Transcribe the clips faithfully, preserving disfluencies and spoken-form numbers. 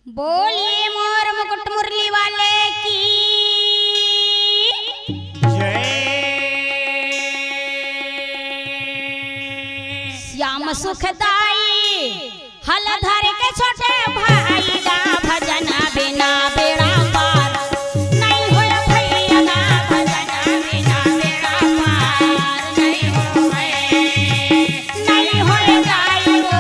बोलिए मोर मुकुट मुरली वाले की। जय। श्याम सुखदाई हल धर के छोटे भाई दा, भजन बिना बेड़ा पार नहीं होय भैया दा, भजन बिना बेड़ा पार नहीं होय, नहीं होय दाई वो।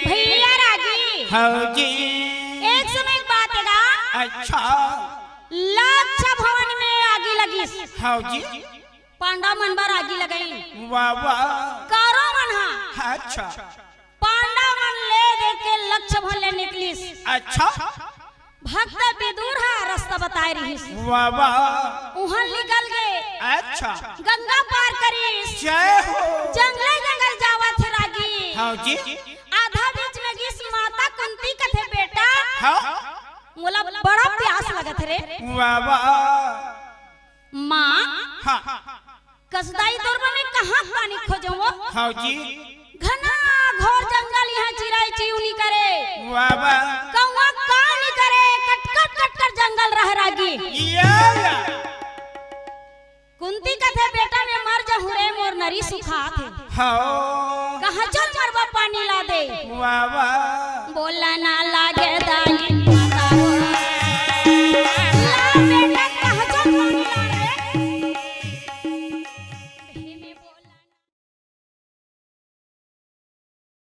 भैया रागी, हौजी। एक समय एक बात हे गा। अच्छा। लक्ष भवन में आगी लगिस। हौजी। पांडव मन बर आगी लगाइन। वाह वाह। कौरव मन हा अच्छा। पांडव मन ले दे के लक्ष भवन ले निकलिस। अच्छा। भक्त विदुर हा रास्ता बताए रहिस। वाह वाह। उहां निकल गे। अच्छा। गंगा पार करिस। जय हो। जंगले जंगल जावत हे रागी। हौजी। आधा बीच में गिस माता कुंती कथे, बेटा, हाँ। मोला बड़ा प्यास लगत हे रे। वाह वाह। माँ, हाँ। कसदाई तोर बर मैं कहाँ पानी खोजों वो? हौजी। घना घोर जंगल, इहाँ चिरई चिउनी करे। वाह वाह। कौआ काव नी करे, कटकट कटकट जंगल रह रागी। या या। कुंती कथे, बेटा मैं मर जहूँ रे, मोर नरी सुखात हे। हाँ। कहाँ चल मरबा, पानी ला दे। वाह वाह। बोला ना लागे दाई।